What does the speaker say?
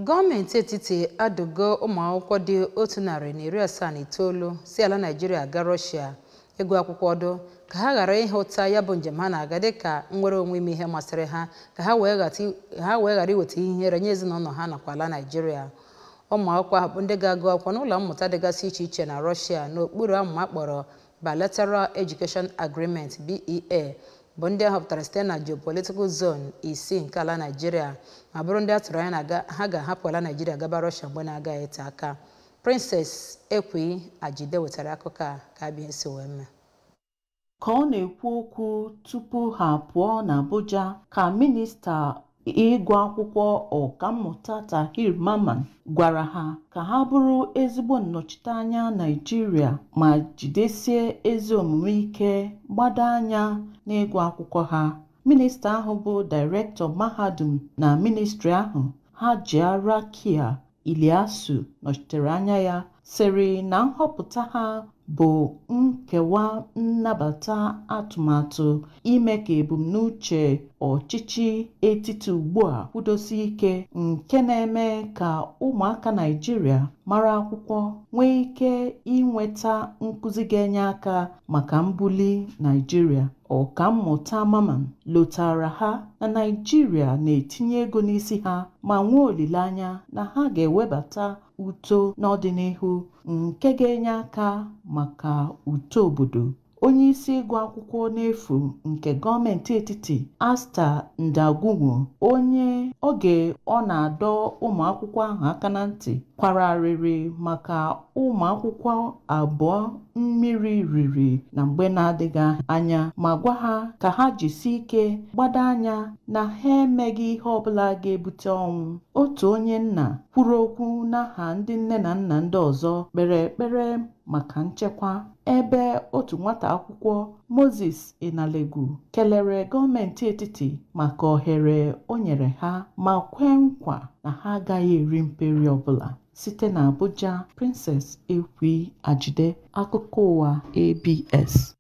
Gọọmenti etiti adụgo ụmụ akwụkwọ dị 179 si ala Naịjirịa aga Rọshịa ịgụ akwụkwọ ọdụ ka ha ghara ịhụta ya bụ njem ha na-aga dịka nnwere onwe ime ihe masịrị ha, ka ha wee ghara iweta ihe ihere nye ezinụlọ ha nakwa ala Naịjirịa. Ụmụ akwụkwọ ahụ bụ ndị ga-agụ akwụkwọ n'ụlọ mmụta dịgasị iche iche na Rọshịa n'okpuru amụma kpọrọ Bilateral Education Agreement (BEA) bụ ndị a họpụtara site na Geopolitical Zone 6 nke ala Naịjirịa, ma bụrụ ndị a tụrụ anya na ha ga-ahapụ ala Naịjirịa gaba Rọshịa mgbe na-agaghị ete aka. Princess Ekwi Ajide wetara akụkọ a ka abịa esi wee mee. Ka ọ na-ekwu okwu tupu ha pụọ n'Abuja, ka minista ịgụ akwụkwọ Ọkammụta Tahir Mamman gwara ha ka ha bụrụ ezigbo nnọchiteanya Naịjirịa ma jidesie ezi omume ike gbado anya n'ịgụ akwụkwọ ha. Minista ahụ bụ Daịrektọ Mahadum na ministri ahụ, Hajia Rakiya Iliyasu nọchitere anya ya, sịrị na nhọpụta ha bụ nkewa nnabata atụmatụ ime ka ebumnuche ọchịchị etiti ugbu a kwudosie ike, nke na-eme ka ụmụaka Naịjirịa mara akwụkwọ nwee ike inweta nkuzi ga-enye aka maka mbuli Naịjirịa. Ọkammụta Mamman lotara ha na Naịjirịa na-etinye ego n'isi ha ma nwee olileanya na ha ga-ewebata uto n'ọdịnihu nke ga-enye aka maka uto obodo. Onyeisi ịgụ akwụkwọ n'efu nke gọọmenti etiti, Asta Ndagwunwo, onye oge ọ na-adọ ụmụ akwụkwọ ahụ aka na ntị, kwara arịrị maka ụmụ akwụkwọ 2 mmiri riri na mgbe na-adịghị anya, ma gwa ha ka ha jisie ike gbado anya na ha emeghị ihe ọbụla ga-ebute ọnwụ. Otu onye nna kwuru okwu n'aha ndị nne na nna ndị ọzọ kpere ekpere maka nchekwa, ebe otu nwata akwụkwọ, Moses Inalegwu, kelere gọọmenti etiti maka ohere o nyere ha ma kwee nkwa na ha agaghị eri mperi ọbụla. Site n'Abuja, Princess Ekwi Ajide, akụkọ ụwa ABS.